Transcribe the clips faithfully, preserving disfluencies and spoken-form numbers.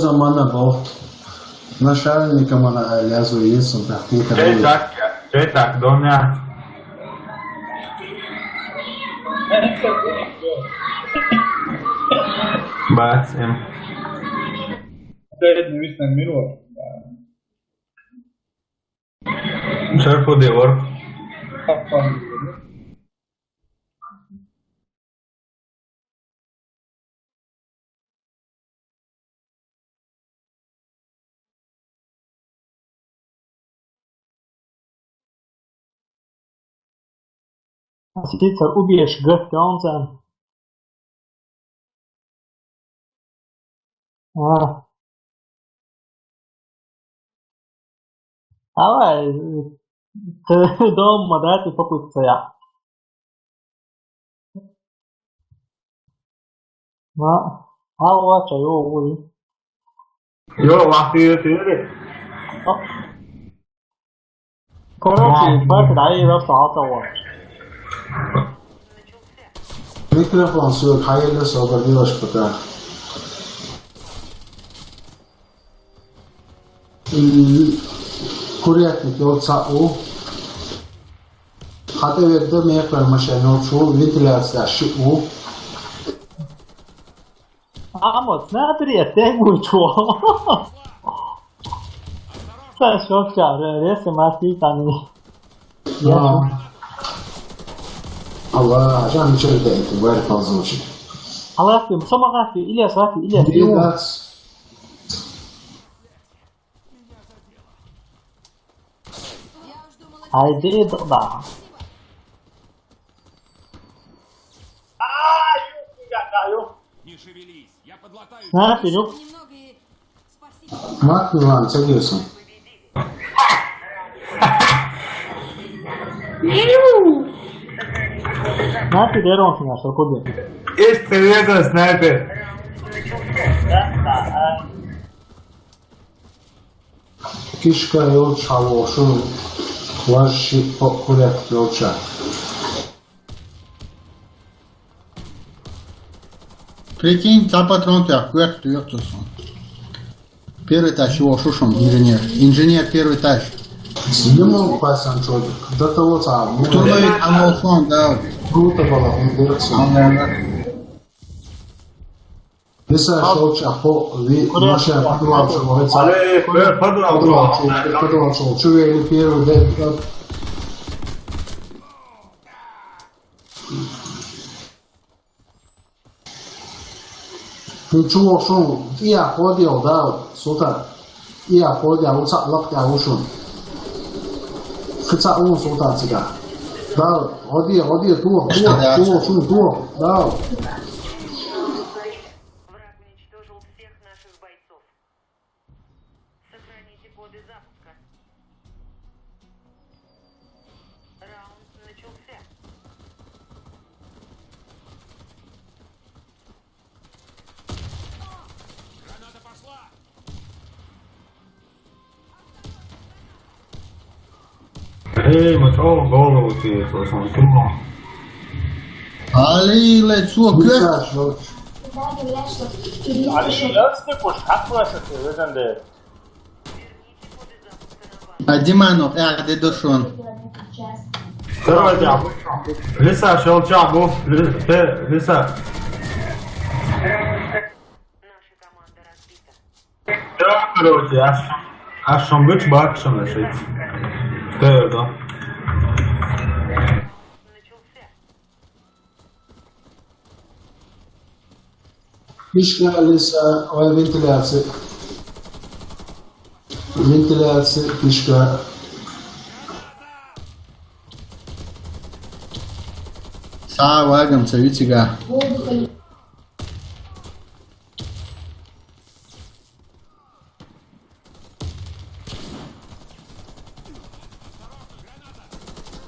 Замана бо. Начальникам ана лязу есть, он так не Чей так, чей так, Доня? Бац, им. Седми, висам минута. Шарфу девор. Сицар убиеш гыхтонцан. А. Давай, ты дома, да, ты попытка я. Ма, а вот чё, ё, ой. Ё, вахты, ты. Короче, Вау. Бать, да, и раз алта вот. Микрофон сюрк, хайырлы собар, девушка, да. М, курятник, вот са у. Хата ведда меквар машина, вот шу вентиляция, шу у. А вот, смотри, ты будь что. Сашо, вчера, резко маски там. А. Алла, жан чёрт, это варь ползучий. Алла, ты, сама гати, Илья, гати, Илья, Илья. Илья. Ай, да, да. Не шевелись, я подлатаю. На, Филюк. Немного и спасибо. Мат Милан, садился. На, ты дерон, что куда? Есть привет, снайпер. Кишка йолча вошун, важши покурят йолча. Прикинь, та патрон ты ахуя ты ёхтусон. Первый этаж, чего шушом, инженер. Инженер, первый этаж. Сидимо пасан чё, до того ца. Кто ловит амалфон, да? Круто было, он берется. Ага, ага. Виса шолча по, ви, Куда? Маша, подвал шол, это. Аре, пе-, подвал шол. Подвал шол, подвал шол. Чё, я не первый, да, да. Ну, чё, шо, я ходил, да, сюда. Я ходил, вот так, лап, я ушёл. Хотя он сюда, сюда. Да, ходи, ходи, ту, ту, ту, шо, ту, да. Враг уничтожил всех наших бойцов. Сохраните коды запуска. Раунд начался. Граната пошла! Эй, мы кого в голову ты, слышал, ты? Али, лецо, кыш. Али, лёс ты куш, как слышишь, ты, в этом деле? А Диману, э, а ты душон. Второй дня. Лиса, щелча, гуф, ли-, ты, Лиса. Наша команда разбита. Да, короче, аж, аж шонгыч бакшем лишить. Ты это. Пишка, Лиса, ой, вентиляция. Вентиляция, пишка. Са вагам, са витига.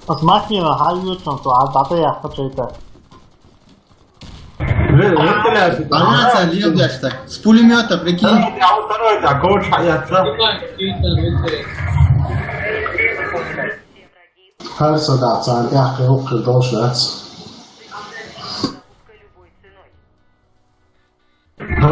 Ас махина хай ютон то, а дата я хочу это. Вентиляция. Понятно, льёшь так. С пулемёта, прикинь. Да, я вот второй, да, коуч, а я ца. Хар са да, ца, я хэ укхы долш да. Ха,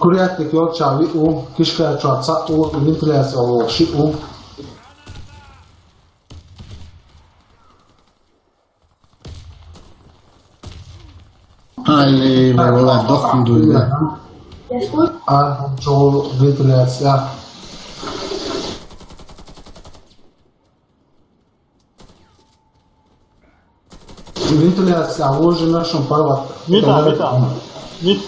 Курятник йолчча виъ ву, кишкача цаъ ву, вентиляция ву шиъ ву. Ай, валлахӀи, дохкун дуйла. А, чо вентиляция. Вентиляция, а вожина шум парват. Вита, вита. Вит.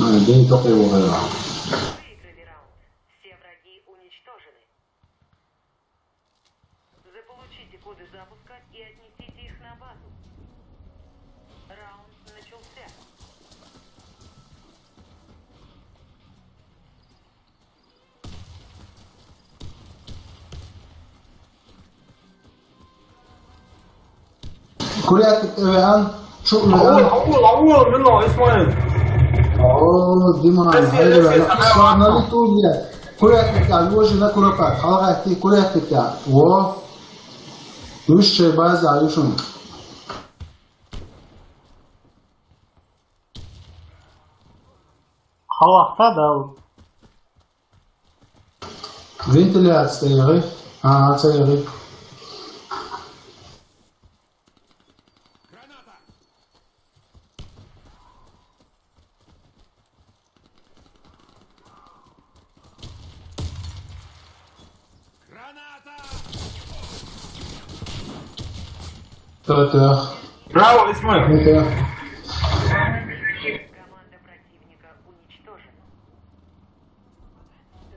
А, день только его, да. Выиграли раунд. Все враги уничтожены. Заполучите коды запуска и отнесите их на базу. Раунд начался. Курятник эвеан, чу эвеан. Авул, авул, авул, мило, Исмаил. О, Дима, Россия, хайре, Россия, бля, самая исламна лапа. Литургия. Курятник я, южи на курапат, халгати курятник я. Во. Юшче база, юшун. Халахта да. Вентиляция ягъи. А, ца ягъи. Граната! Браво, Исмаил! Команда противника уничтожена.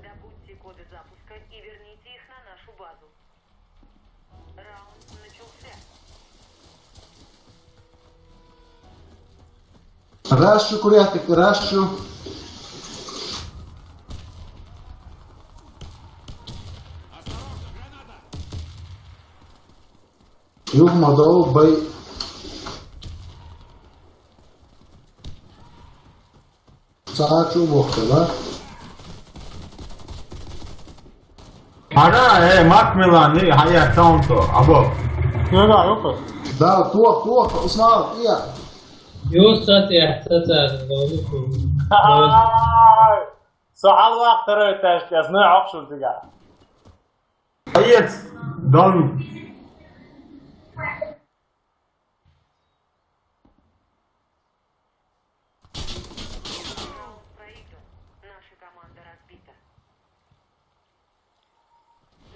Добудьте коды запуска и верните их на нашу базу. Раунд начался. Рашчу, курятник, рашчу. Юх мадал бай. Саачу бохтала. Ара, э, Макмиллан, э, хая таунто, або. Йога, йога. Да, туох, туох, Исмаил, ия. Юс сатия, сатия, да, да. Ай, сахал вахтара ташкас, ну, ахшул тига. Боец, дон. Раунд проигран. Наша команда разбита.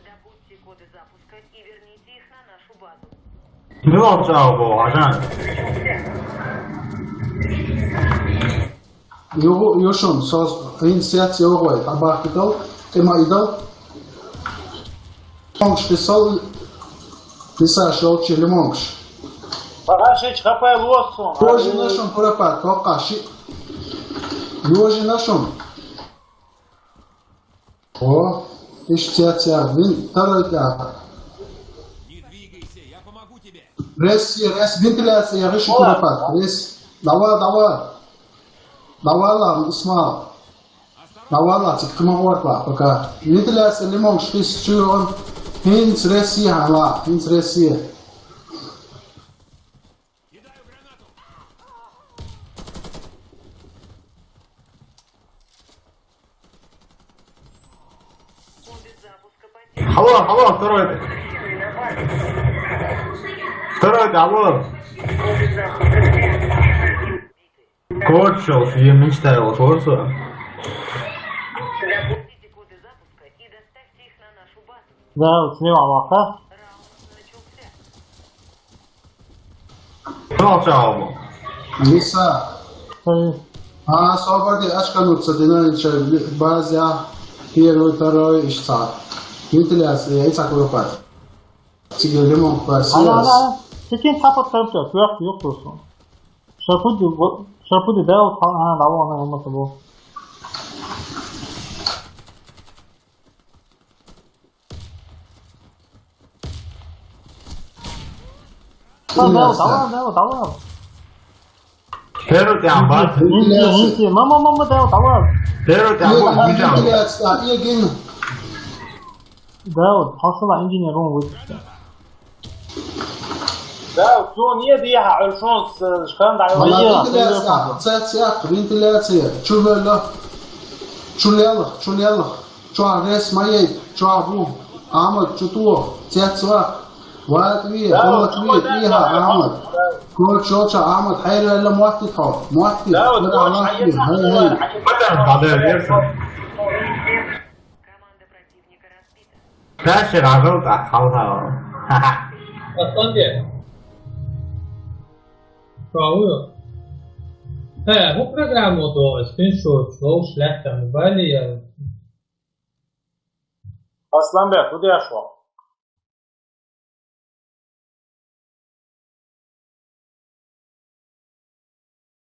Добудьте коды запуска и верните их на нашу базу. Ну, чао, бо, ажан. Югу, юшун, соз, инициация огой, абахтал, тема идал. Монгш писал, писаш, йолчи ли монгш. Багашич хапай луоссун. Южи нашум курапат, тока ши. Южи нашум. О, ищ тя, тя, вин, второй тя. Не двигайся, я помогу тебе. Рес, рес, вентиляция, я реши курапат. Рес, давай, давай. Давай, ладно, Исмаил. Давай, ладно, цик туман уартла, пока. Вентиляция, лимон, шпиц, чуйон. Хинц, рес, я, ла, хинц, рес, я. Алло, алло, второй. Второй, алло. Корчился, я мечтал, корчился. Да, слева лаха. Молчал. Лиса. Эй. А, свободы, ашкануться, динамича, база, первый, второй, ишца. Вентиляция, яйца курупат. Тебе лимон, спасибо. Ана, ана. Секен капот тапча, туяк, ёк просто. Шапуди, шапуди, да, ана, ана, ана, ана, ана. Ана, ана. Давай, давай, давай, давай. Первый тян бат. Инси, инси, мама, мама, давай, давай. Первый тян бат, вентиляция, а, я гин. Да, вот, пошла инженер, он выпустил. Да, вот, ну, нет, я, а что, с, шканда, Вала я, вентиляция, я, цецяк, вентиляция, чулела, чулела, чулела. Чуа рес ма яй, чуа бу, Ахьмад, чу ту, цецвах, ватви, да, вот, ватви, иха, Ахьмад. Кол чолча, Ахьмад, хайралла муатти тхо, муатти, да, вот, кура вот, лахти, хайралла. Хай, хай. Бадар, бадар, версия. Каши гагыл халха. Асланбек. Правы. Э, бу программа то, скриншот, шоу шляхта, бали я. Асланбек, куда я шел?